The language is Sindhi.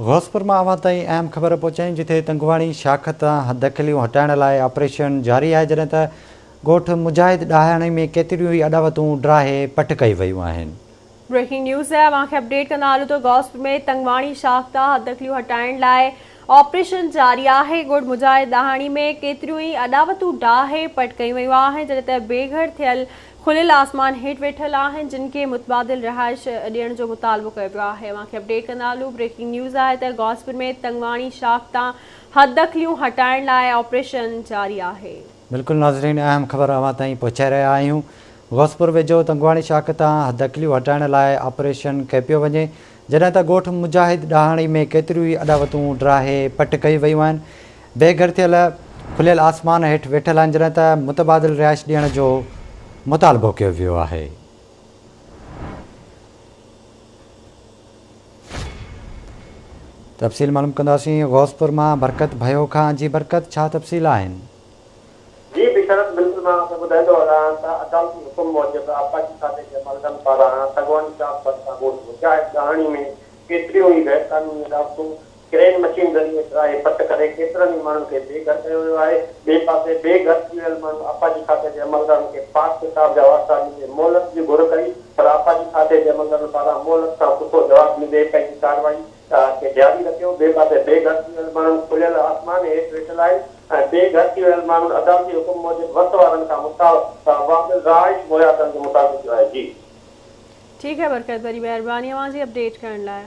غوثپور مان اوهان تائين اهم خبر پهچايون جتي تنگواڻي شاخ تان حددخليون هٽائڻ لاء آپريشن جاري آهي جڏهن ته ڳوٺ مجاهد ڏاهاڻي ۾ ڪيتريون ئي اڏاوتون ڊاهي پٽ ڪئي ويون آهن. بريڪنگ نيوز اوهان کي اپڊيٽ ڪندا هلون ته غوثپور ۾ تنگواڻي شاخ تان حددخليون هٽائڻ لاء آپريشن جاري آهي ڳوٺ مجاهد ڏاهاڻي ۾ ڪيتريون ئي اڏاوتون ڊاهي پٽ ڪيون ويون آهن جڏهن ته بي گهر ٿيل کليل آسمان هيٺ ويٺل آهن جن کي متبادل رهائش ڏيڻ جو مطالبو ڪيو ويو آهي اوهان کي اپڊيٽ ڪندا هلون بريڪنگ نيوز آهي ته غوثپور ۾ تنگواڻي شاخ تان حددخليون هٽائڻ لاء آپريشن جاري آهي. بلڪل ناظرين اهم خبر اوهان تائين پهچائي رهيا آهيون غوثپور ويجهو تنگواڻي شاخ تان حددخليون هٽائڻ لاء آپريشن ڪيو پيو وڃي جڏهن ته ڳوٺ مجاهد ڏاهاڻي ۾ ڪيتريون ئي اڏاوتون ڊاهي پٽ ڪيون ويون آهن بي گهر ٿيل کليل آسمان هيٺ ويٺل آهن جڏهن ته متبادل رهائش ڏيڻ جو مطالبو ڪيو ويو آهي. تفصيل معلوم ڪنداسين غوثپور مان برڪت ڀيو کان جي برڪت ڇا تفصيل آهن. جي بشارت بلڪل مان اوهان کي ٻڌائيندو هلان ته عدالتي حڪم موجب آبپاشي کاتي جي عملدارن پاران تنگواڻي شاخ ڀرسان ڳوٺ مجاهد ڏاهاڻي ۾ ڪيتريون ئي غيرقانوني اڏاوتون ڪرين مشين ذريعي ڊاهي پٽ ڪري ڪيترن ئي ماڻهن کي بي گهر ڪيو ويو آهي. ٻئي پاسي بي گهر ٿي ويل ماڻهن آبپاشي کاتي جي عملدارن کي پاڪ ڪتاب جا واسطا ڏيندي مهلت جي گهر ڪئي پر آبپاشي کاتي جي عملدارن پاران مهلت کان کتو جواب ڏيندي پنهنجي ڪارروائي کي جاري رکيو. ٻئي پاسي بي گهر ٿي ويل ماڻهن کليل آسمان هيٺ ويٺل آهن ۽ بي گهر ٿي ويل ماڻهن عدالتي حڪم موجب وس وارن کان متبادل رهائش مهيا ڪرڻ جو مطالبو ڪيو آهي. جي. ٺيڪ آهي برڪت وڏي مهرباني اوهان جي اپڊيٽ ڪرڻ لاء.